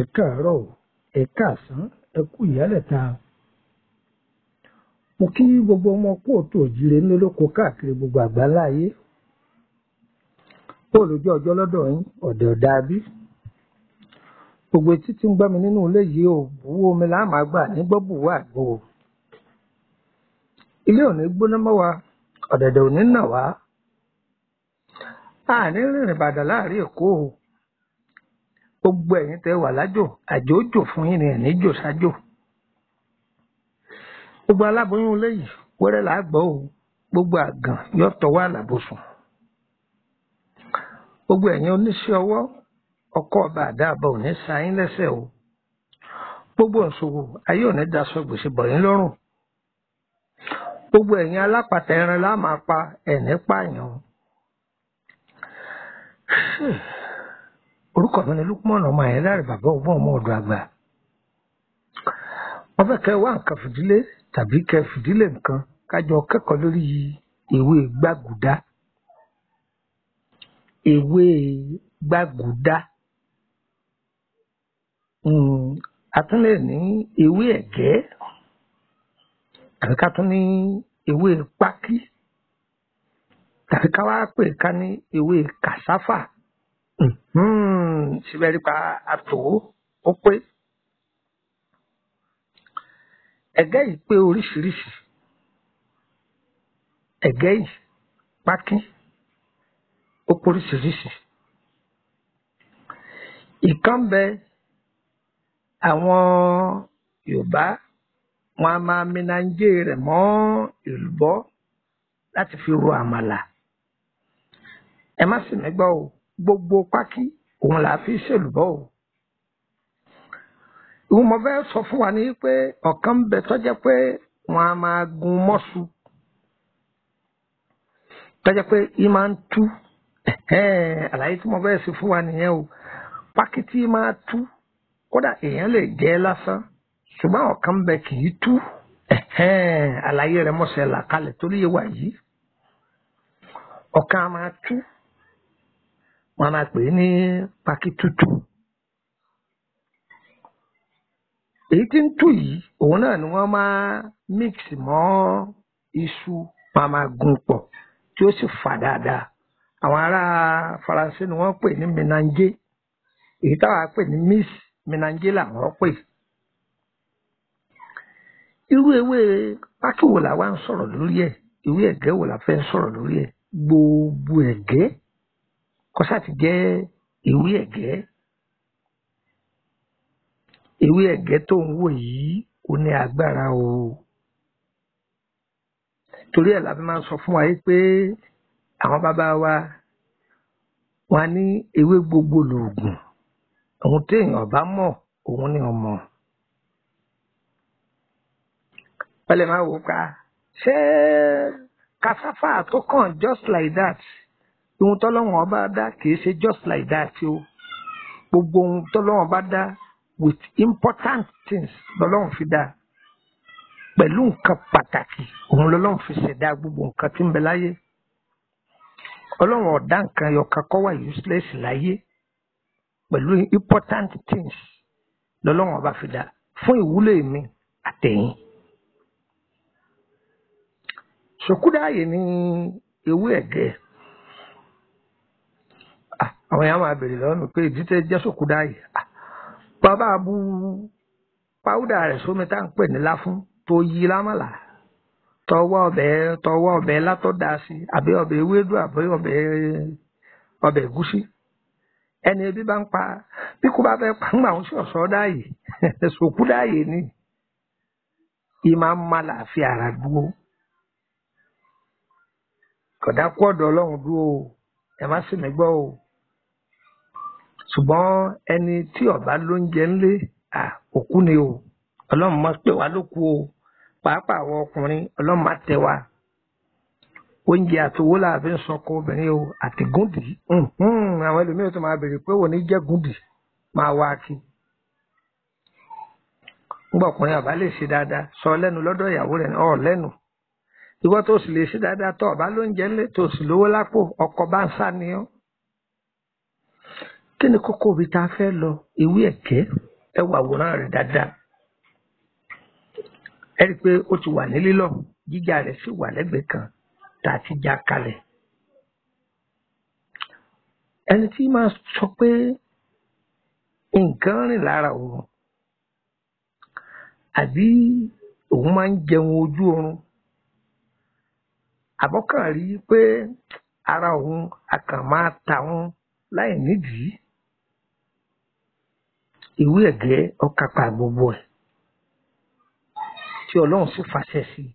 Ẹ káàárọ̀, ẹ káàsán, ẹ kú ìyálẹ̀ta. Mo kí gbogbo ọmọ kóòtù òjìrè ńlẹ́ lóko káàkiri gbogbo àgbáńlá ayé. Bó lójú ọjọ́ lọ́dọ̀ yín, ọ̀dẹ̀ ọ̀dà bí. Gbogbo etí tí ń gbọ́ mi nínú ilé yìí ò buwó omi là máa gbà ní gbọ́bùwọ́ àgbo. Ilé ò ní gbóná mọ́ wa, ọ̀dẹ̀dẹ̀ ò ní nà wá. A ní rìnrìn bàdà láàrin Èkó o. Gbogbo ẹ̀yin tẹ́ wà lájò, àjò ó jò fún yín ni ẹ̀ ní jò sájò. Gbogbo aláboyún ilé yìí, wẹ́rẹ́ là á gbọ́ o. Gbogbo àgàn yóò tọwọ́ àlàbòsùn. Gbogbo ẹ̀yin oníṣẹ́ ọwọ́, ọkọ́ ọba àdá àbọ̀ ò ní sa yín lẹ́sẹ̀ o. Gbogbo ìṣòwò ayé ò ní daṣọ gbèsè bọ̀ yín lọ́rùn. Gbogbo ẹ̀yin alápatà ẹran lá máa pa ẹ̀ ní pààyàn o. Orúkọ mi ni Lukman ọmọ Àyìnláre bàbá ọgbọ́n ọmọ ọ̀dọ̀ àgbà. Wọ́n fẹ́ kẹ́ wá nǹkan fìdílé tàbí kẹ́ fìdílé nǹkan kájọ kẹ́kọ̀ọ́ lórí ewé gbàgùdá. Ewé gbàgùdá. A tún lè ní ewé ẹ̀gẹ́ tàbí ká tún ní ewé pákí tàbí ká wá pè ká ní ewé kàsáfà. Síbẹ̀ nípa àtò ó pé. Ẹ̀gẹ́ yìí pé oríṣiríṣi. Ẹ̀gẹ́ yìí pákí ó pé oríṣiríṣi. Ìkan bẹ àwọn Yorùbá wọn a máa minanjé rẹ̀ mọ́ èlùbọ́ láti fi ro àmàlà. Ẹ má sì mí gbọ́ o, gbogbo pákí òun là á fi ṣèlùbọ́ o. Ìwọ́n mo fẹ́ sọ fún wa ní pé ọ̀kan ń bẹ tó jẹ́ pé wọ́n á máa gun mọ́ṣu tó jẹ́ pé í máa ń tú. Àlàyé tí mo fẹ́ ṣe fún wa nìyẹn o. Pákí tí máa tú, kódà èèyàn lè jẹ ẹ́ lásán, ṣùgbọ́n ọ̀kan ń bẹ kì í tú. Àlàyé rẹ̀ mọ̀ṣẹ́ là kalẹ̀ torí ìwà yìí. Ọ̀kan á máa tú, wọ́n á máa pè é ní pákí tútù. Èyí tí ń tú yìí, òun náà ni wọ́n máa mix mọ́ iṣu, wọ́n á máa gun pọ̀ tí ó sì fà dáadáa. Àwọn ará Faransé ni wọ́n pè ní ménangé. Èyí táwa pè ní mix ménangé làwọn pè. Irú ewé pákí wo la wá ń sọ̀rọ̀ lórí ẹ̀? Ewé ẹ̀gẹ́ wo la fẹ́ sọ̀rọ̀ lórí ẹ̀? Gbogbo ẹ̀gẹ́ kó sá ti jẹ́ ewé ẹ̀gẹ́. Ewé ẹ̀gẹ́ tó ń wò yìí ó ní agbára o. Torí ẹ̀ la fi máa ń sọ fún wa yìí pé àwọn bàbá wa wọ́n ní ewé gbogbo lòògùn. Ohun tí èèyàn bá mọ̀, òun ni ó mọ̀. Wọ́n lè máa wò pa, ṣé cassava tó kàn just like that? Ohun tọ́lọ́run ọba dá kì í ṣe just like that o. Gbogbo ohun tọ́lọ́run ọba dá with important things lọ́lọ́run fi dá. Pẹ̀lú nǹkan pàtàkì, òun lọ́lọ́run fi ṣẹ̀dá gbogbo nǹkan tí ń bẹ láyé. Ọlọ́run ò dá nǹkan ẹyọkan kó wà useless láyé. Pẹ̀lú important things lọ́lọ́run ọba fi dá fún ìwúlò èmi àtẹ̀yìn. Ṣòkúdáàyè ni ewé ẹ̀gẹ́. Àwọn èèyàn máa bèrè lọ́wọ́ mi pé ìdí tẹ́ jẹ́ ṣòkúdáàyè. Bàbá bu páúdà rẹ̀ sómi tá à ń pè ní láfún tó yí lámàlà. Tọwọ́ ọbẹ̀ látọ̀ dá sí àbí ọbẹ̀ ewédú àbí ọbẹ̀ ẹ̀gúsí. Ẹni ebi bá ń pa bí kò bá fẹ́ pa ńgbà ń ṣọ̀ṣọ́ dáàyè. Ṣòkúdáàyè ni. Ì máa ń má làáfíà ara dúró. Kódà kú ọ̀dọ̀ Ọlọ́run dúró o. Ẹ má sì mí gbọ́ o. Ṣùgbọ́n ẹni tí ó bá lóúnjẹ ńlé, òkú ni o. Ọlọ́run má pè wá lókú o. Pàápàá àwọn ọkùnrin, Ọlọ́run má tẹ wá. Oúnjẹ àtowó làbí ń sọkọ obìnrin o àti gúndì. Àwọn ẹlòmíràn tó máa béèrè pé òun ní jẹ́ gúndì máa wá kí. Ńgbà ọkùnrin àbá lè ṣe dáadáa sọ lẹ́nu lọ́dọ̀ ìyàwó rẹ̀ ọ̀ lẹ́nu. Ìwọ tó sì lè ṣe dáadáa tó ọ̀bá lóúnjẹ ńlẹ̀ tó sì lówó lápò ọkọ bá ń sá ni ọ́. Kí ni kókó ibi tá a fẹ́ lọ? Ewé ẹ̀gẹ́ ẹ wà àwòrán rẹ̀ dáadáa. Ẹ rí i pé ó ti wà ní lílọ̀, jíjà rẹ̀ sì wà lẹ́gbẹ̀ẹ́ kan tá a ti já kalẹ̀. Ẹni tí máa sọ pé nǹkan rìn lára òun àbí òun máa ń jẹun ojú oorun, àbọ́kàn rí i pé ara òun a kàn máa ta òun láì nídìí. Ìwé ẹ̀gẹ́ ọ̀kápá gbogbo ẹ̀ tí Ọlọ́run sì fàṣẹ sí i.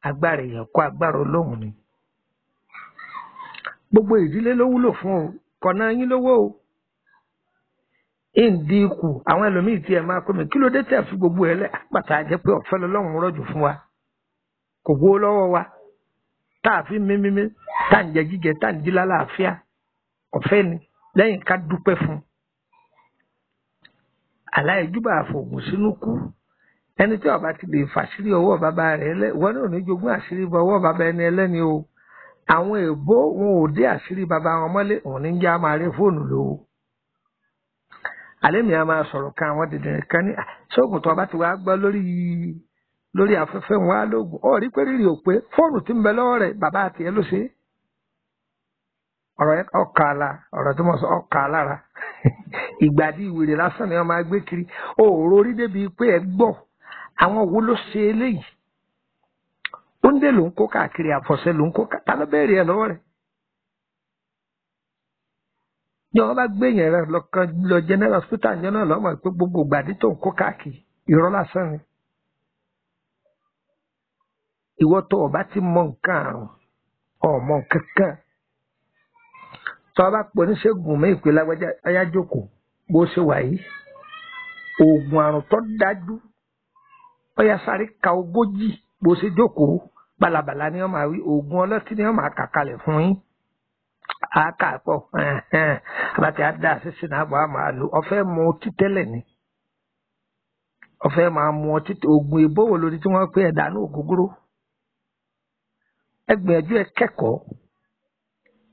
Agbára èèyàn kọ́, agbára Ọlọ́run ni. Gbogbo ìdílé ló wúlò fún o, kọ̀nà yín lówó o. Ìǹdí ikù àwọn ẹlòmíì tí ẹ máa pè mí kí ló dé tẹ̀ fi gbogbo ẹ lẹ́ àpàtà jẹ́ pé ọ̀fẹ́ lọ́lọ́run rọ̀jò fún wa. Kò gbówó lọ́wọ́ wa. Tá a fi mímímí, tá à ń jẹ jíjẹ, tá à ń jí lálàáfíà. Ọ̀fẹ́ ni lẹ́yìn ká dúpẹ́ fún un. Aláìjúbà àfògùn sínú kú. Ẹni tí ọba ti lè fàṣírí ọwọ́ bàbá rẹ̀ lẹ́, ìwọ náà ò ní jogún àṣírí ọwọ́ bàbá ẹni ẹlẹ́ni o. Àwọn èèbó wọn ò dé àṣírí bàbá wọn mọ́lé, òun ní já máa rí fóònù lò ó. Àlẹ́ mi a máa sọ̀rọ̀ kan àwọn dìndìnrín kan ní ṣóògùn tó ọba ti wá gbọ́ lórí afẹ́fẹ́ wọn á lóògùn. Ó rí pé rírì ò pé fóònù tí ń bẹ lọ́wọ́ rẹ̀ bàbá àti ẹ ló ṣe é. Ọ̀rọ̀ yẹn ọkà àlà, ọ̀rọ̀ tí mo sọ ọkà lára. Ìgbàdí ìwèrè lásán ni wọ́n máa gbé kiri. Òòrò orí débi pé ẹ gbọ́ àwọn wo ló ṣe eléyìí. Oúnjẹ ló ń kó káàkiri, àfọ̀ṣẹ ló ń kó káàkiri, ta ló béèrè ẹ lọ́wọ́ rẹ̀? Ní wọ́n bá gbé yẹn rẹ lọ́kàn lọ general hospital yẹn náà lọ́mọ pé gbogbo ìgbàdí tó ń kó káàkiri irọ́ lásán ni. Ìwọ tó o bá ti mọ nǹkan àrùn, ọmọ nǹkan kan. Tó o bá pọ̀ oníṣègùn mi ìpè lágbájá ọyá jókòó bó ṣe wà yìí. Oògùn àrùn tó dájú ọyá sáré ka 40 bó ṣe jókòó balabala ni wọ́n máa wí, oògùn ọlọ́tí ni wọ́n máa kà kalẹ̀ fún yín. Àákà pọ̀ àbàtì àdá sísè náà bọ̀ á máa lò. Ọ̀fẹ́ mu ọtí tẹ́lẹ̀ ni. Ọ̀fẹ́ máa mu ọtí, oògùn èbó wo lórí tí wọ́n pè ẹ̀dá ní ògógóró. Ẹ gbìyànjú ẹ kẹ́kọ̀ọ́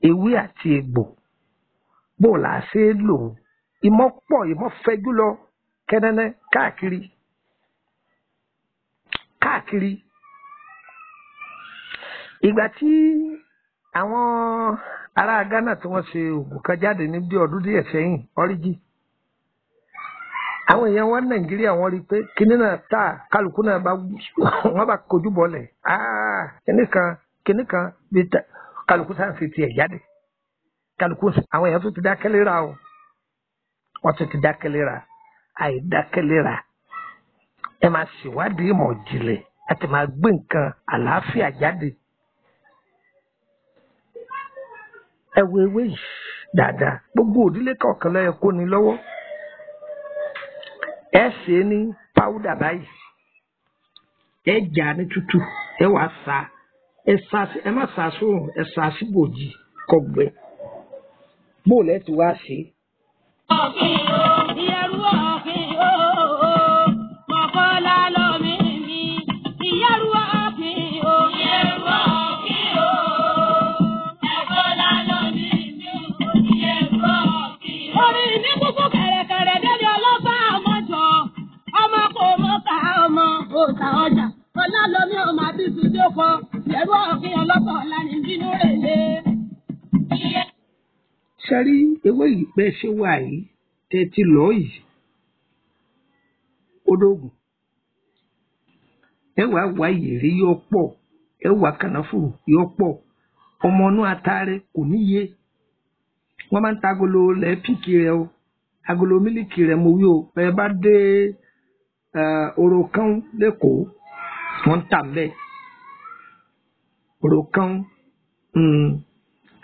ewé àti egbò bó là á ṣe é lò ó. Ìmọ̀ pọ̀, ìmọ̀ fẹjú lọ kẹ́nẹ́nẹ́ káàkiri káàkiri. Ìgbà tí àwọn ará Ghana tí wọ́n ṣe oògùn kan jáde ní bí ọdún díẹ̀ sẹ́yìn, ọ́ríjì. Àwọn èèyàn wọn Nàìjíríà wọ́n rí i pé kinní náà tà, kálukú náà bá wọ́n bá kojú bọ́lẹ̀. Kinní kan bí kálukú sáà ń fi tiẹ̀ jáde. Kálukú àwọn èèyàn tó ti dákẹ́ léra o. Wọ́n tó ti dákẹ́ léra. Àìdákẹ́ léra. Ẹ máa ṣèwádìí ìmọ̀ ìjìnlẹ̀ àti máa gbé nǹkan àlàáfíà jáde. Ẹ wo ewé yìí dáadáa. Gbogbo òdílé kọ̀ọ̀kan ló yẹ kó ní lọ́wọ́. Ẹ ṣe é ní páwúdà báyìí. Ẹ jà ní tútù. Ẹ wàá sa. Ẹ sa sí, ẹ má sa sóòrùn, ẹ sa sí bòjì kọgbẹ. Bóòlù ẹ ti wá ṣe. Ìyẹ̀rú ọ̀kìn ooo, mọ̀kọ́lá lómi mi. Ìyẹ̀rú ọ̀kìn ooo. Ìyẹ̀rú ọ̀kìn ooo, mọ̀kọ́lá lómi mi. Ìyẹ̀rú ọ̀kìn ooo. Orí mi kúkú kẹ̀rẹ̀kẹ̀rẹ̀ débi ọlọ́gbà ọmọjọ. Ọmọ kò mọ ká ọmọ òòtà ọjà. Ọlá lómi ọmọ àbí tùdó kan. Ìyẹ̀rú ọ̀kìn ọlọ́pàá ọ̀la ní bínú rèlé. Ṣé rí ewé yìí bẹ́ẹ̀ ṣe wà yìí tẹ́ ti lọ́ yìí? Ó dógùn. Ẹ wàá wá ìyèrè yóò pọ̀, ẹ wàá kànáfùrù yóò pọ̀. Ọmọ inú atare kò níye. Wọ́n máa ń ta agolo lẹ́ẹ̀pìkì rẹ o. Agolo mílìkì rẹ mo wí o. Bẹ́ẹ̀ bá dé Orokán lẹ́kọ̀ọ́, wọ́n ń tà bẹ́ẹ̀. Orokán,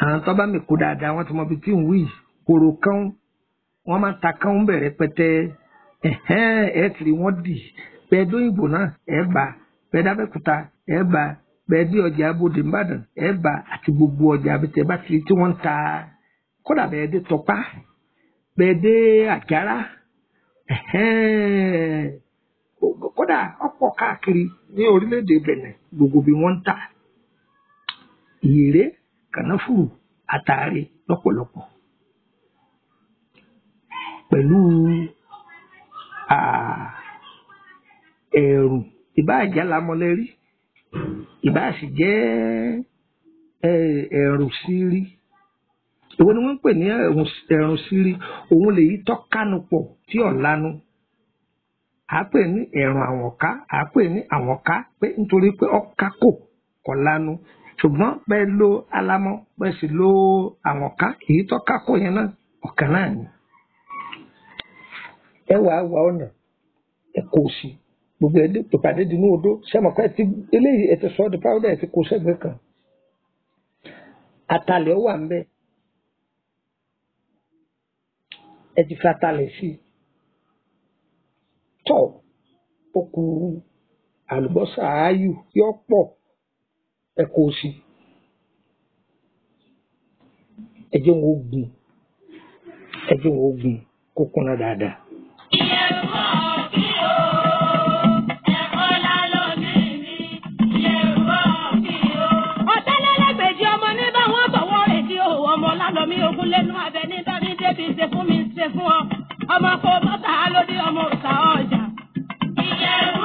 àwọn tó bá mi kó dáadáa wọ́n ti mọ ibi tí ń wí. Orokán, wọ́n máa ń ta kán bẹ̀rẹ̀ pẹ́tẹ́. Ẹ tìrì wọ́n dì. Bẹ́ẹ̀ dóyìnbó náà ẹ bá. Bẹ́ẹ̀ dábẹ́kúta ẹ bá. Bẹ́ẹ̀ dé ọjà Abódè Ìbàdàn ẹ bá, àti gbogbo ọjà abẹ́tẹ̀ bá ti tí wọ́n ń ta, kódà bẹ́ẹ̀ dé Tọpá, bẹ́ẹ̀ dé Àjàrà, kódà ọ̀pọ̀ káàkiri ní orílẹ̀-èdè Bẹ̀nẹ̀, gbogbo bí wọ́n ń tà ìyèrè, kànáfùrù, àtàrí lọ́pọ̀lọpọ̀ pẹ̀lú ẹ̀rùn. Ìbáà jẹ́ alámọ̀lẹ́rí, ìbáà sì jẹ́ ẹ̀rùn sírí. Èwo ni wọ́n ń pè ní ẹ̀rùn sírí? Òun lèyí tọ́kánu pọ̀ tí ọ̀lanu. À á pè ní ẹ̀rùn àwọ̀nká, à á pè ní àwọ̀nká pé nítorí pé ọ̀ká kò lanu. Ṣùgbọ́n bẹ́ẹ̀ lo alamọ, bẹ́ẹ̀ sì lo àwọ̀nká, èyí tọ́ká kò yẹn náà ọ̀kan náà ni. Ẹ wàá wà ọ̀nà ẹ kò sí gbogbo ẹ dé pàdé dínú odó sẹmọkọ ẹ ti eléyìí ẹ ti sọ ọ́ di powder, ẹ ti kó sẹ́gbẹ̀ẹ́ kan. Atalẹ̀ wà ń bẹ, ẹ ti fi atalẹ̀ sí i. Tọ́ ó kù àlùbọ́sà áyù yọ pọ̀, ẹ kó sí i. Ẹ jẹ́ wọn ó gún, ẹ jẹ́ wọn ó gún kó kúnná dáadáa. Ọ̀tẹ́lẹ́lẹ́gbèjì ọmọ ní bá wọn tọwọ́ rẹ̀ tí òwò ọmọ lálọ́mí ogun lẹ́nu abẹ ní bá mi débi ṣe fún mi ṣe fún ọ. Ọmọ kò mọ́ta lórí ọmọ òòṣà ọjà. Ìyẹ̀rù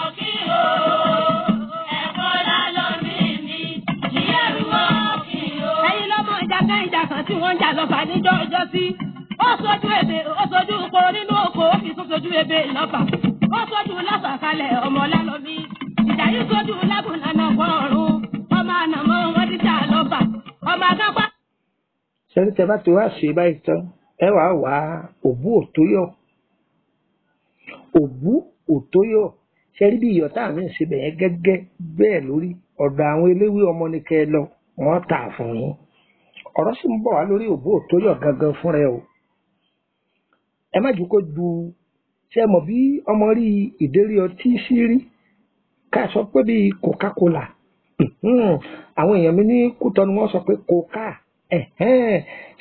ọ̀kí o, ẹ̀kọ́ lálọ́mí mi. Ìyẹ̀rù ọ̀kí o. Ẹ̀yin lọ́mọ ìjà kan ìjà kan tí wọ́n ń jà lọ́fà níjọ́ ọjọ́ sí. Ó sojú ebè, ó sojú oko nínú oko, ó fi tún sojú ebè lọ́fà. Ó sojú lọ́fà kalẹ̀ ọmọ lálọ́mí. Ìjà yìí sojú lábùnánà kọ́ ọ̀run. Ọmọ ànàmọ́ wọn ti jà lọ́fà. Ọmọ akápá. Sẹ́ni tẹ́ bá ti wá ṣe báyìí tán, ẹ wàá wá òbú òtóyọ̀. Òbú òtóyọ̀, sẹ́rí bí iyọ̀ tá à ń ṣe bẹ̀yẹn gẹ́gẹ́ bẹ́ẹ̀ lórí ọ̀dọ̀ àwọn eléwé ọmọ ni kẹ́ ẹ lọ, wọ́n tà fún yín. Ọ̀rọ̀ sì ń bọ̀ wá lórí òbú òtóyọ̀ gangan fúnra ẹ o. Ẹ má jù kó ju ṣé ẹ mọ̀ bí ọmọ rí ìdérí ọtí sí rí, ká sọ pé bíi Coca-Cola. Àwọn èèyàn mi ní Kútọ́nù wọ́n sọ pé Coca.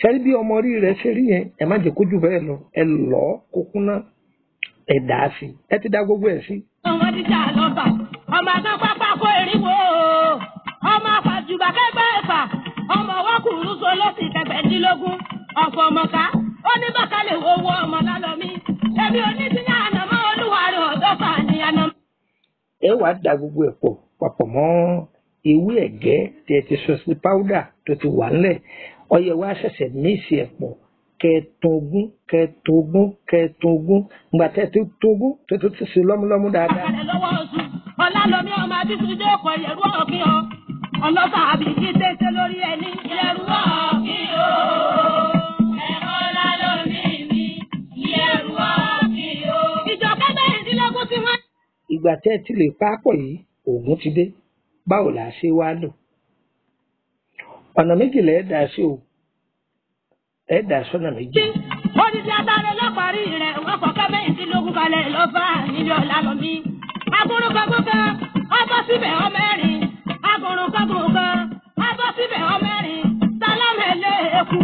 Ṣe rí bí ọmọ rí rẹ̀ ṣe rí yẹn, ẹ má jẹ́ kó jù bẹ́ẹ̀ lọ, ẹ lọ́ kó kúnná, ẹ dà á sí, ẹ ti dá gbogbo ẹ̀ sí. Wọ́n ti jà lọ́fà. Ọmọ akápá pákó eriwo. Ọmọ àfàjùbà kẹgbẹ́ ẹ̀fà. Ọmọ wọ́kùnrin so lọ́sì kẹgbẹ̀dínlógún. Ọ̀fọ̀ ọmọká. Ó ní bàkálẹ̀ owó ọmọ lálọ́mí. Èmi ò ní ti ní ànàmọ́ olúwarẹ̀ ọ̀dọ́fà ní ànàmọ́. Ẹ wàá da gbogbo ẹ̀ pọ̀ papọ̀ mọ́ ewé ẹ̀gẹ́ tí ẹ ti sọ sí powder tó ti wà ńlẹ̀. Ọyẹ wa ṣẹ̀ṣẹ̀ míìsì ẹ̀ pọ̀, kẹẹ̀tún kẹẹ̀tún kẹẹ̀tún. Ìgbà tẹ́ ti tógún tó tó ti ṣe lọ́múlọ́mú dáadáa. Àkàlẹ̀ lọ́wọ́ oṣù. Ọlálọ́mí ọmọ Abísúndé ọkọ̀ ìyẹ̀rú ọ̀kí ọ. Ọlọ́fà àbíkí tètè lórí ẹni. Ìyẹ̀rù ọ̀kí o, ẹ̀kọ́ lálọ́mí mi. Ìyẹ̀rù ọ̀kí o. Ìjọ kẹgbẹ̀rìndínlógún tí wọ́n. Ìgbà tẹ́ ti lè pa á pọ̀ yìí, oògùn ti dé. Báwo là á ṣe wá lò? Ọ̀nà méjì lẹ̀ ẹ́ dà sí o. Ẹ dà sọ́nà méjì. Odidi atare lọ́parí rẹ̀, wọ́n kọ́ kẹ́mẹ́rìndínlógún kalẹ̀ lọ́fà nílé Ọlálọ́mí. Agúrúkọ̀gún kan, ọbọ̀ síbẹ̀ ọmẹ́rin. Agúrúkọ̀gún kan, ọbọ̀ síbẹ̀ ọmẹ́rin. Sálámẹ̀lẹ̀ eku,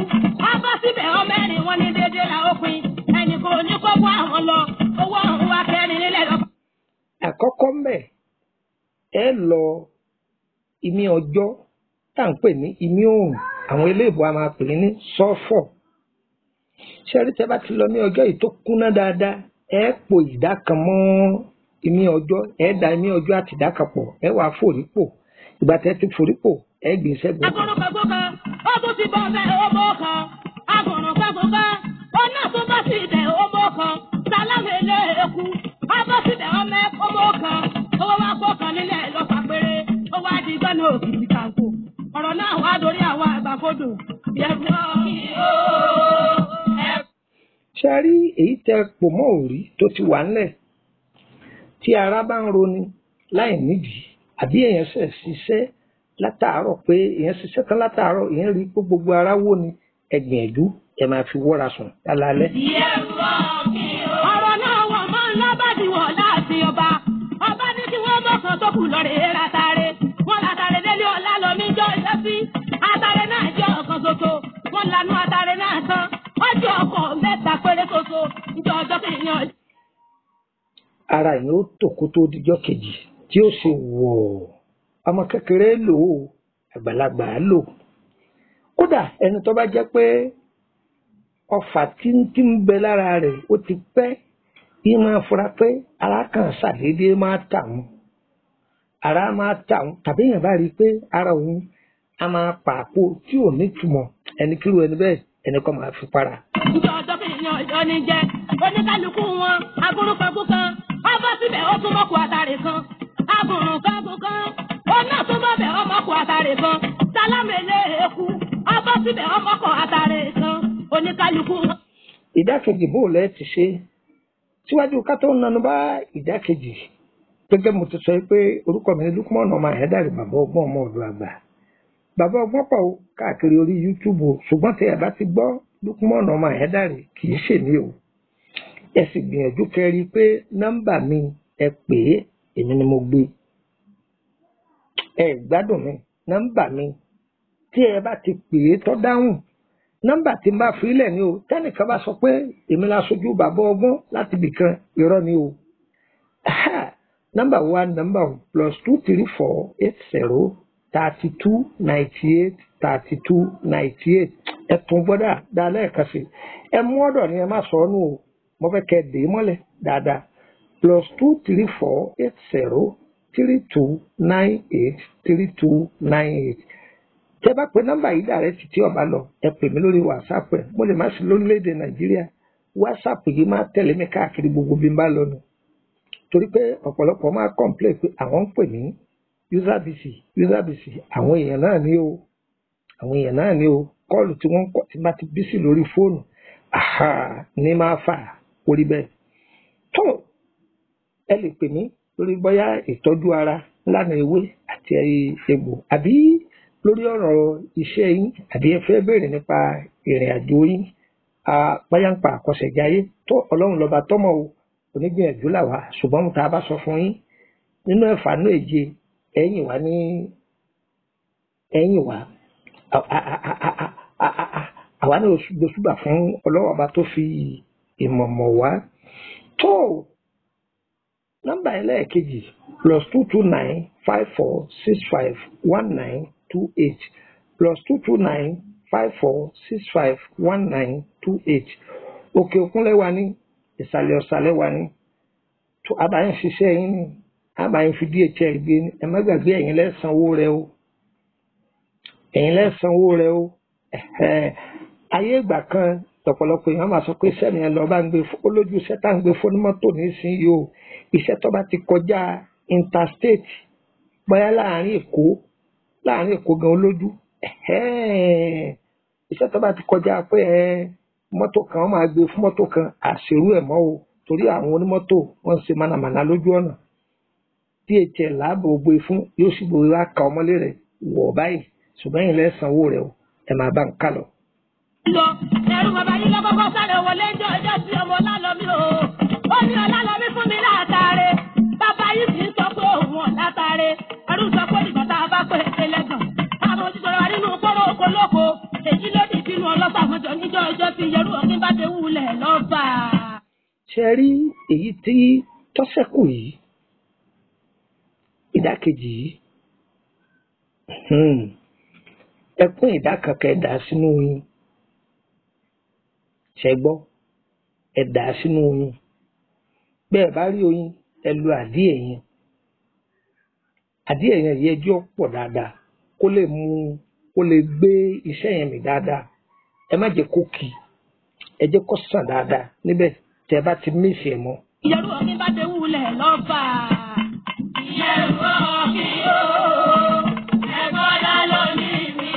ọbọ̀ síbẹ̀ ọmẹ́rin. Wọ́n ní déédéé la ó pin. Ẹnì kò ní kó wá àwọn lọ, owó àwọn wa kẹrin nílẹ̀ lọ. Àkọ́kọ́ mbẹ̀, ẹ lọ ìmí ọjọ́ tá à ń pè ní ìmí òòrùn, àwọn eléèbó a máa pè é ní sọ́fọ̀. Ṣẹ́rí tẹ́ bá ti lọ ní ọjọ́ yìí tó kúnná dáadáa, ẹ po ìdá kan mọ́ ìmí ọjọ́, ẹ da ìmí ọjọ́ àti ìdá kan pọ̀, ẹ wàá fòrípò. Ìgbà tẹ́ ti fòrípò, ẹ gbìn sẹ́gun kan. Agúrúkọ̀gún kan, ó tún ti bọ̀ bẹ́ẹ̀ ó mọ́ kan. Agúrúkọ̀gún kan, ó náà tún bọ́ sí ibẹ̀ ó mọ́ kan. Sálámẹ̀lẹ̀ eku, ó bọ́ síbẹ̀ ọmọ ọmọ kan. Owó wa kó kan nílẹ̀ lọ́fà péré. Ó wá di gbọ́nà òkìtì kàǹkò. Ọ̀rọ̀ náà wá dorí àwọn àgbàkodò. Ìyẹ̀rù ọ̀kí o. Ṣe rí èyí tẹ́ pò mọ́ òrí tó ti wà ńlẹ̀, tí ara bá ń roni láì nídìí, àbí èèyàn ṣẹ̀ ṣiṣẹ́ látàárọ̀, pé èèyàn ṣiṣẹ́ tán látàárọ̀, èèyàn rí pé gbogbo ara wó ni, ẹ gbìyànjú ẹ máa fi wọ́ra sùn lálálẹ́. Ìyẹ̀rù ọ̀kí o. Ọ̀rọ̀ náà wọ̀ mọ́ ńlá bá di wọ̀ láàfin ọba. Ọba ní kí wọ́n mọ̀kàn tó kù lọ́rẹ̀ látàrí. Wọ́n látàrí. sí. Atare náà jẹ́ ọ̀kan ṣoṣo. Wọ́n lanú atare náà tán. Wọ́n jẹ́ ọkọ̀ mẹ́ta péré ṣoṣo. Níjọ́ ọjọ́ kìíní ọjọ́. Ara yìí ó tò kó tó dijọ́ kejì tí ó ṣe wọ̀. Ọmọ kékeré lò ó, àgbàlagbà á lò. Kódà ẹni tó bá jẹ́ pé ọfà tí ń bẹ lára rẹ̀ ó ti pẹ́, yìí máa fura pé ara kan ṣàdédé máa tà wọ́n, ara máa tà wọ́n, tàbí èèyàn bá rí i pé ara òun a máa pàpò tí ò ní túmọ̀, ẹni kírú ẹni bẹ́ẹ̀ ẹni kọ́ máa fi para. Níjọ́ ọjọ́ kìíní ọjọ́ ní jẹ́. Oníkálukú wọn agúrúkọkú kan. Ó bọ́ síbẹ̀ ó tún mọ́kù àtàrè kan. Agùrùnkọ́kú kan. Ó náà tún bọ́ bẹ̀ ó mọ́kù àtàrè kan. Sálámẹ̀lẹ̀ eku. Ó bọ́ síbẹ̀ ó mọ́kù àtàrè kan. Oníkálukú wọn. Ìdákejì bó lẹ́ ti ṣe síwájú ká tó nanu bá ìdákejì, gẹ́gẹ́ mo ti sọ pé orúkọ mi ní Lukman ọmọ Àyándàrè, bàbá ọgbọ́n ọmọ ọ̀dọ̀ àgbà. Bàbá ọgbọ́n pọ̀ o káàkiri orí YouTube o, ṣùgbọ́n tí ẹ bá ti gbọ́ Lukman ọmọ Àyándàrè kì í ṣèmi o. Ẹ sì gbìyànjú kẹrí pé nọ́mbà mi ẹ pè é, èmi ni mo gbé. Ẹ gbádùn mi, nọ́mbà mi tí ẹ bá ti pè é tó dáhùn, nọ́mbà tí n bá fi lẹ̀ ni o. Tẹ́nìkan bá sọ pé èmi la sojú bàbá ọgbọ́n láti ibìkan, irọ́ ni o. Nọ́mbà wa nọ́mbà +234 80 32 98 32 98. Ẹ tún gbọ́dọ̀ dáa lẹ́ẹ̀kan sí. Ẹ mú ọ̀dọ̀ ni ẹ má sọ ọ́ nù o. Mo fẹ́ kẹ́ ẹ dè é mọ́lẹ̀ dáadáa. +234 80 32 98 32 98. Tẹ́ bá pe nọ́mbà yìí dàrẹ́ títí ọba lọ, ẹ pè mí lórí WhatsApp ẹ. Mo lè má sí lórílẹ̀‐èdè Nàìjíríà. WhatsApp yìí máa tẹ̀lé mi káàkiri gbogbo bí n bá lọ nù. Torí pé ọ̀pọ̀lọpọ̀ máa complain pé àwọn ń pè mí user busy, user busy. Àwọn èèyàn náà ní o. Àwọn èèyàn náà ní o. Kọ́ọ̀lù tí wọ́n ń kọ́ tí bá ti busy lórí fóònù, àhà ní máa fà orí bẹ́ẹ̀. Tó ẹ lè pè mí lórí bóyá ìtọ́jú ara lánàá ewé àti egbò, àbí lórí ọ̀rọ̀ iṣẹ́ yín, àbí ẹ fẹ́ béèrè nípa ìrìn àjò yín, bóyá ń pa àkọsẹ̀jayé. Tó Ọlọ́run lọ́ba tọ́mọ̀ o, onígbìyànjú làwà, ṣùgbọ́n tá a bá sọ fún yín nínú ẹ̀fà nínú èje, ẹ̀yìn wá ní ẹ̀yìn wá àwa ní gbósùbà fún Ọlọ́run ọba tó fi ìmọ̀mọ̀ wá. Tó nọ́mbà ẹlẹ́ẹ̀kejì +229 54 65 19 28, +229 54 65 19 28. Òkè òkun lẹ́wà ní, ìsàlẹ̀ ọ̀sàlẹ̀ wà ní. Tó àbáyín ṣiṣẹ́ yín ni, àbáyín fi DHL gbé ní. Ẹ má gbàgbé ẹ̀yin lẹ́sanwó rẹ o. Ẹ̀yin lẹ́sanwó rẹ o. Ayé ìgbà kan lọ́pọ̀lọpọ̀ èèyàn máa sọ pé iṣẹ́ mi yẹn lọ bá ń gbé ó lójú iṣẹ́ tá à ń gbé fún onímọ́tò nísìnyí o. Iṣẹ́ tó bá ti kọjá interstate, bóyá láàrin Èkó, láàrin Èkó gan olójú. Iṣẹ́ tó bá ti kọjá pé ẹ mọ́tò kan wọ́n máa gbé fún mọ́tò kan, àṣerú ẹ̀ mọ́ o. Torí àwọn onímọ́tò wọ́n ń ṣe mànàmáná lójú ọ̀nà. DHL láàbò gbé fún yóò sì gbé wá ka ọmọlé rẹ̀ wọ̀ báyìí. Ṣùgbọ́n ẹ̀yin lẹ́sanwó rẹ̀ o, ẹ máa bá ń kà lọ. Lọ ẹrù bàbá yìí lọ́kọ́kọ́ sáré wọlé ní ọjọ́ tí ọmọ Ọlálọ́mí o. Ó ní Ọlálọ́mí fún mi látàrí. Bàbá yìí sì ń sọ pé òun ọ̀ látàrí. Ẹrú sọ pé ìgbà tá a bá pè é lẹ́gàn. Àwọn òṣìṣẹ́ wa nínú kóró oko lóko. Èyí ló dì sínú ọlọ́pàá àmọ́jọ níjọ́ ọjọ́ tí Yẹrù Ọ̀kín bá ti wulẹ̀ lọ́fà. Ṣé rí èyí tí tọ́sẹ̀kù yìí, ìdákejì yìí, ẹ pín ìdá kan kẹ́ ẹ dà sínú oyin. Ṣé gbọ́? Ẹ dà sínú oyin. Bẹ́ẹ̀ bá rí oyin, ẹ lo àdíẹ̀ yẹn. Àdíẹ̀ yẹn yẹ ẹjọ́ pọ̀ dáadáa kó lè mú kó lè gbé iṣẹ́ yẹn mì dáadáa. Ẹ má jẹ́ kó kì í, ẹ jẹ́ kó sàn dáadáa níbẹ̀ tẹ́ ẹ bá ti mísì ẹ̀ mọ́. Yẹrù Ọ̀kín bá ti wulẹ̀ lọ́fà. Ìyẹ̀rù Ọ̀kín o, ẹ̀gbọ́n lónìí mi.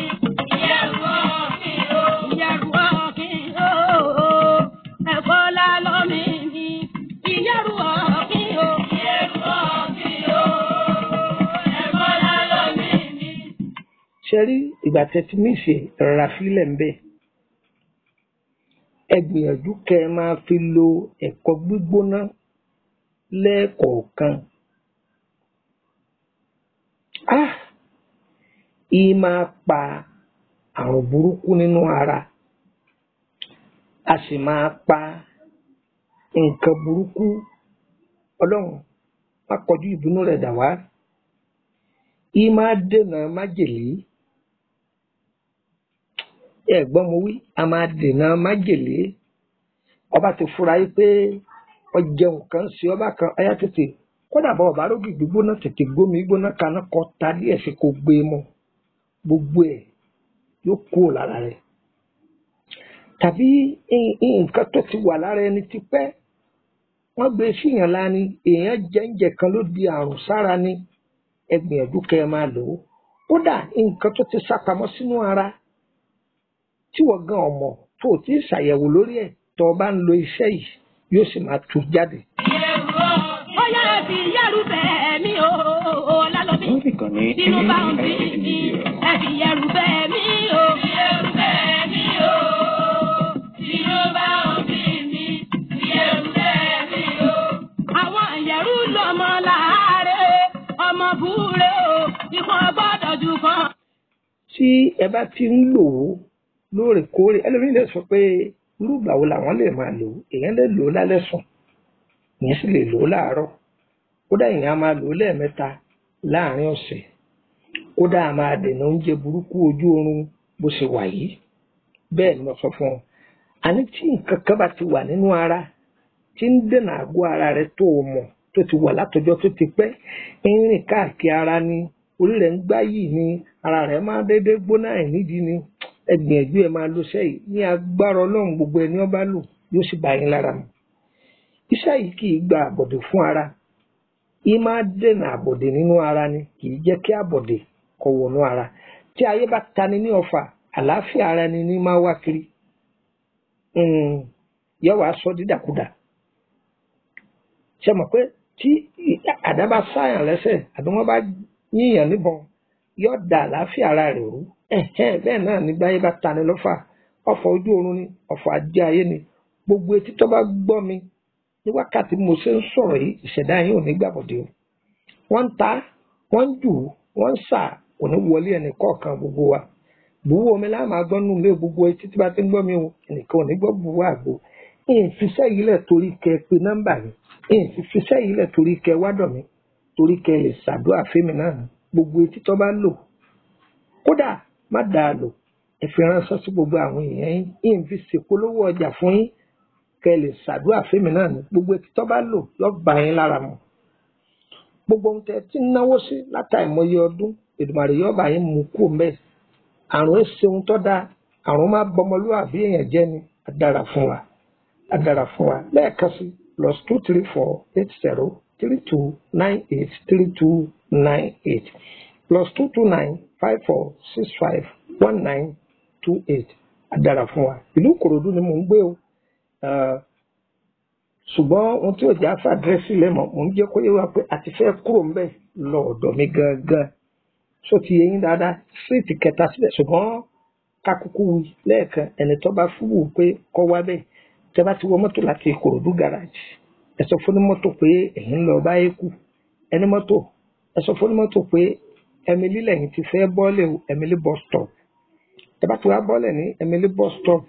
Ìyẹ̀rù Ọ̀kín o. Ìyẹ̀rù Ọ̀kín o, ẹ̀kọ́ lálọ́mí mi. Ìyẹ̀rù Ọ̀kín o. Ìyẹ̀rù Ọ̀kín o, ẹ̀gbọ́n lónìí mi. Ṣé rí ìgbà tẹ́ ti mísì rọra fílẹ̀ ń bẹ̀? Ẹ gbìyànjú kẹ́ ẹ máa fi lo ẹ̀kọ gbígbóná lẹ́ẹ̀kọ̀ọ̀kan. Ah! Ìí máa pa àrùn burúkú nínú ara, a sì máa pa nǹkan burúkú. Ọlọ́run má kọjú ìbínú rẹ̀ dà wá. Ìí máa dènà májèlé. Ẹ gbọ́ mo wí, a máa dènà májèlé. Ọba ti fura yìí pé ọjẹun kan sí ọba kan, ọyá tètè kódà bá ọba rógì gbígbóná, tètè gbómi gbóná kaná kọ ta díẹ̀ sí kó gbé e mu, gbogbo ẹ̀ yóò kúrò lára rẹ̀. Tàbí nǹkan tó ti wà lára ẹni ti pẹ́, wọ́n gbé e síyàn láni, èèyàn jẹ́ǹjẹ kan ló di àrùn sára ni, ẹ gbìyànjú kẹ́ ẹ máa lò ó. Kódà nǹkan tó ti sápamọ́ sínú ara tí wọ́n gan ọmọ tó o ti ṣàyẹ̀wò lórí ẹ̀, tó o bá ń lo iṣẹ́ yìí yóò sì máa tú jáde. Ó yá fi yẹ́rù bẹ́ẹ̀ mi o, ọ̀làlọ́mí. Wọ́n fi kàn ní Bínú bá ń bí AIA mi, Media. ẹ fi yẹ́rù bẹ́ẹ̀ mi o. Yẹ́rù bẹ́ẹ̀ mi o. Bínú bá ń bí mi, yẹ́rù bẹ́ẹ̀ mi o. Àwọn ìyẹ̀rù lọ́mọ láàárẹ̀, ọmọ búre o, ikọ̀ gbọ́dọ̀ jù kan. Tí ẹ bá ti ń lò ó lóòrèkóòrè, ẹlòmíín lè sọ pé irú ìgbà wo làwọn lè máa lò ó. Èèyàn lè lò ó lálẹ́ sùn, èèyàn sì lè lò ó láàárọ̀. Kódà èèyàn á máa lò ó lẹ́ẹ̀mẹ́ta láàárín ọ̀sẹ̀. Kódà a máa dènà oúnjẹ burúkú ojú oorun bó ṣe wà yìí. Bẹ́ẹ̀ ni mo sọ fún ọ. Àní tí nǹkan kan bá ti wà nínú ara tí ń dènà àgọ́ ara rẹ tó o mọ̀, tó ti wà látọjọ́ tó ti pẹ́, ń rìn káàkiri ara ni, orí rẹ̀ ń gbá yìí ni, ara rẹ̀ máa dédé gbóná àìnídìí ni, ẹ gbìyànjú ẹ máa lo iṣẹ́ yìí. Ní agbára Ọlọ́run, gbogbo ẹni ó bá lò yóò sì bá yín lára mu. Iṣẹ́ yìí kì í gba àbọ̀dè fún ara. Í máa dènà àbọ̀dè nínú ara ni, kì í jẹ́ kí àbọ̀dè kó wọnú ara. Tí ayé bá tani ní ọfà, àlàáfíà ara ẹni ní máa wá kiri. Yóò wá sọ dídàkudà. Ṣé mọ̀ pé tí àdá bá sáyàn lẹ́sẹ̀ àbí wọ́n bá yíyàn níbọn, yóò da àlàáfíà ara rẹ̀ rú. Ẹ̀hẹ́n, bẹ́ẹ̀ náà ní báyé bá tani lọ́fà, ọfà ojú oorun ni, ọfà ajé ayé ni. Gbogbo etí tó bá gbọ́ mi ní wákàtí mo ṣe ń sọ̀rọ̀ yìí, ìṣẹ̀dá yín ò ní gbàbọ̀dé o. Wọ́n ń ta, wọ́n ń jù, wọ́n ń sà, kò ní wọlé ẹnì kọ̀ọ̀kan gbogbo wa. Bùwú omi lá máa gbọ́ nínú ilé gbogbo etí tí bá ti ń gbọ́ mi o, ẹnìkan ò ní gbọ́ bùwú àgbo. Ìfiṣẹ́ yìí lẹ̀ torí kẹ pé nọ́mbà mi. Ìfiṣẹ́ yìí lẹ̀ torí kẹ wádọ̀ mi, torí kẹ lè ṣàdúrà fẹ́mi náà. Gbogbo etí tó bá lò, kódà má dáa lò, ẹ fi ránṣẹ́ sí gbogbo àwọn èèyàn yín. Ìfi ṣèpolówó ọjà fún yín, kẹ lè ṣàdúrà fẹ́mi náà ni. Gbogbo etí tó bá lò yóò bá yín lára mu. Gbogbo ohun tẹ ti ń náwó sí látàìmọye ọdún, Èdùmàrè yóò bá yín mú kúrò ńbẹ̀. Àrùn ń ṣe ohun tó dáa, àrùn máa bọmọlúwàbí èèyàn jẹ́ ni. Á dára fún wa, á dára fún wa. Lẹ́ẹ̀kan sí, +234 80 32 98 32 98, +229 54 65 19 28. Á dára fún wa. Ìlú Ìkòròdú ni mò ń gbé o. Ṣùgbọ́n ohun tí ò jẹ́ àfa àdírẹ́sì lẹ́mọ̀, mò ń jẹ́ kó yé wa pé àti fẹ́ kúrò ńbẹ̀ lọ ọ̀dọ̀ mi gangan. Ṣó ti yé yín dáadáa? Síìtì kẹta síbẹ̀, ṣùgbọ́n kákúkú wí lẹ́ẹ̀kan, ẹni tó bá fún wù pé kọ́ wá bẹ́ẹ̀. Tẹ bá ti wọ mọ́tò láti Ìkòròdú garage, ẹ sọ fún mọ́tò pé ẹ̀yin ń lọ bá Eku. Ẹni mọ́tò, ẹ sọ fún mọ́tò pé Emily lẹ́yìn ti fẹ́ bọ́lẹ̀ o, Emily bus stop. Tẹ bá ti wá bọ́lẹ̀ ní Emily bus stop,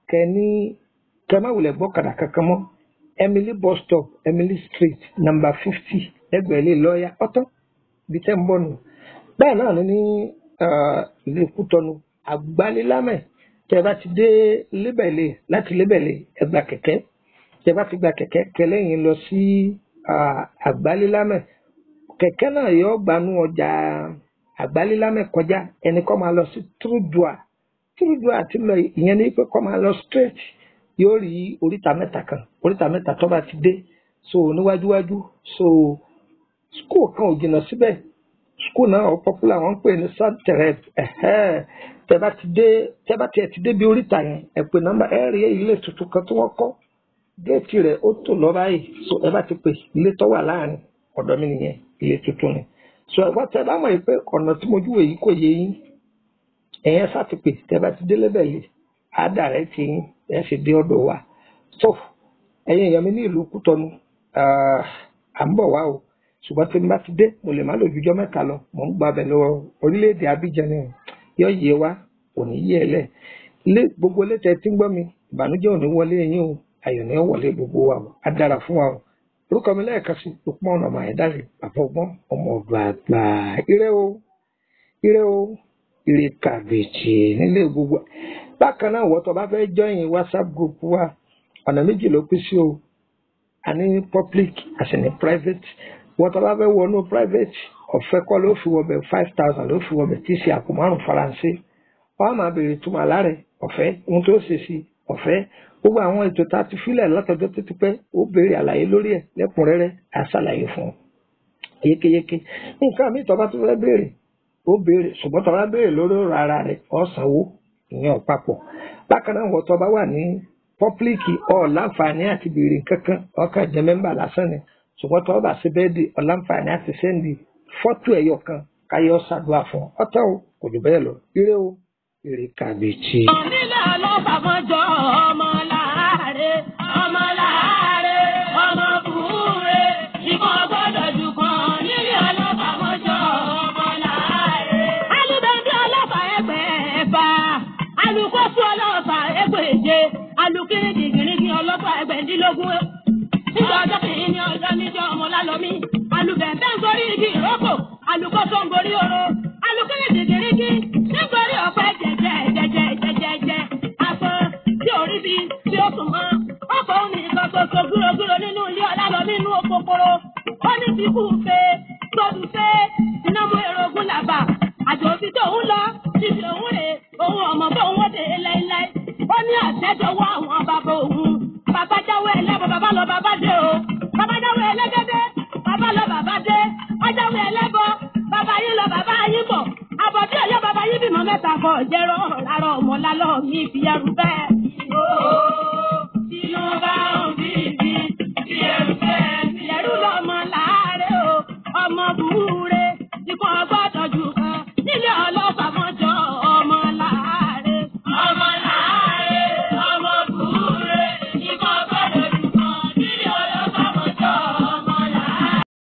kẹ ní kẹ má wulẹ̀ gbọ́kadà kankan mọ́. Emily bus stop, Emily street, number 50, lẹ́gbẹ̀ẹ́ ilé lọ́ọ̀yà ọ̀tán, ibi tẹ́ ń bọ̀ nù. Bẹ́ẹ̀ náà ni ní ìlú Kútọ́nù, Àgbálélámẹ̀. Tẹ́ bá ti dé Lébẹ̀lẹ̀, láti Lébẹ̀lẹ̀ ẹ gba kẹ̀kẹ́. Tẹ́ bá ti gba kẹ̀kẹ́, kẹlẹ́yìn lọ sí Àgbálélámẹ̀. Kẹ̀kẹ́ náà yóò gbanú ọjà Àgbálélámẹ̀ kọjá, ẹni kọ́ máa lọ sí Trúdùà. Trúdùà ti lọ, ìyẹn ní pé kọ́ máa lọ straight, yóò rí oríta mẹ́ta kan. Oríta mẹ́ta tó bá ti dé, so níwájúwájú, so school kan ò jìnnà síbẹ̀. School náà ó popular, wọ́n ń pè ní Saint Therese. Ẹ̀hẹ́n, tẹ́ bá ti dé, tẹ́ bá tiẹ̀ ti dé bí oríta yẹn, ẹ pè nọ́mbà, ẹ rí ilé tuntun kan tí wọ́n kọ́. Géètì rẹ̀ ó tò lọ báyìí. So ẹ bá ti pè ilé tó wà láàrin ọ̀dọ̀ mi nìyẹn, ilé tuntun ni. So ẹ wá, tẹ́ bá mọ̀ yìí pé ọ̀nà tí mo júwèé yìí kò yé yín, ẹ̀yẹn sá ti pè. Tẹ́ bá ti dé lébẹ̀lì, á dàrẹ́ ti yín, ẹ sì dé ọ̀dọ̀ wa. So ẹ̀yin èèyàn mi ní ìlú Kútọ́nù, à ń bọ̀ wá o. Ṣùgbọ́n tí n bá ti dé, mo lè má lò ju ọjọ́ 3 lọ. Mò ń gbabẹ̀ lọ orílẹ̀-èdè Abidjan ni o. Yọ yé wa, kò ní yé ẹ lẹ̀. Ilé gbogbo létẹ̀ tí ń gbọ́ mi, ìbànújẹ́ ò ní wọlé yín o, ayọ̀ ní ó wọlé gbogbo wa o, á dára fún wa o. Orúkọ mi lẹ́ẹ̀kan sí, Lukman ọmọ Àyẹ̀dáre, bàbá ọgbọ́n, ọmọ ọ̀dọ̀ àgbà. Ire o, ire o, ire kàbìtì nílé gbogbo. Bákan náà, wọ́n tó bá fẹ́ join WhatsApp group wa, ọ̀nà méjì ló pín sí o. A ní public, a sì ní private. Wọ́n tó bá fẹ́ wọnú private, ọ̀fẹ́ kọ́ ló fi wọbẹ̀, 5,000 ló fi wọbẹ̀, tí í ṣe àpò 5 Faransé. Wọ́n á máa béèrè ìtumọ̀ àlá rẹ̀, ọ̀fẹ́, ohun tó ṣe sí, ọ̀fẹ́. Gbogbo àwọn ètò tá a ti fílẹ̀ látọjọ́ tó ti pẹ́, ó béèrè àlàyé lórí ẹ̀ lẹ́kùnrẹ́rẹ́, á ṣàlàyé fún ọ yékéyéké. Nǹkan míì tó bá tún fẹ́ béèrè, ó béèrè, ṣùgbọ́n tó bá béèrè lórí ọ̀rọ̀ ara rẹ̀, ó sanwó, ìyẹn ò papọ̀. Bákan náà, wọ́n tó bá wà ní pọ́blíkì, ọ̀ láǹfààní àti béèrè nǹkan kan, ọkàn jẹ́ mẹ́mbà lásán ni. Ṣùgbọ́n tó bá ṣe bẹ́ẹ̀ di, ọ̀láǹfààní àti sẹ́ndì fọ́tò ẹ̀yọ kan káyọ̀ ṣàdúrà fún ọ. Ọ̀tọ̀ o, kò jù bẹ́ẹ̀ lọ. Ire o, ire kàbìtì. Onílé ọlọ́fàmọ́jọ ọmọ láàárẹ̀, ọmọ láàárẹ̀, ọmọ búure, ìkan gbọ́dọ̀ jù kan. Nílé ọlọ́fàmọ́jọ ọmọ láàárẹ̀. Alúbẹ̀bí ọlọ́fà ẹgbẹ́ ẹ̀fà, alùkọ́sù ọlọ́fà ẹgbẹ̀je, alùkìrìdìgìrìgì ọlọ́fà ẹgbẹ̀ndínlógún. Níjọ́ ọjọ́ kìíní ní ọjọ́ níjọ́ ọmọ lálọ́mí, alùbẹ̀bẹ̀ ń gorí igi ìrókò, alùkọ́sọ ń gorí oro, alùkìrìdìgìrìgì nítorí ọ̀pẹ jẹjẹ jẹjẹ jẹjẹjẹ afọn tí ò rí bi tí ó sùn mọ́. Ọkọ̀ òun nìkan ṣoṣo gúrogúro nínú ilé ọlá lọ nínú òpópóró. Ó ní ti kú fe, tóbi fe, iná mú erogún làbà. Àjò òbí tó ń lọ, títí òun rè, òun ọmọ bóun ó dé láéláé. Ó ní àṣẹjọwọ́ àwọn bàbá òun. Bàbá jáwé ẹlẹ́bọ̀, bàbá lọ bàbá dé o. Bàbá jáwé ẹlẹ́gẹ́dẹ́, bàbá lọ bàbá dé. Ọjáwé ẹlẹ́bọ, bàbá yín lọ bàbá yín bọ̀. Àbọ̀dé ọ̀yọ́ bàbá yín bímọ 3 kọ̀ jẹ́rọ̀ rárọ̀ ọmọ lálọ́ mi fi ẹrù bẹ́ẹ̀. Ó tinú bá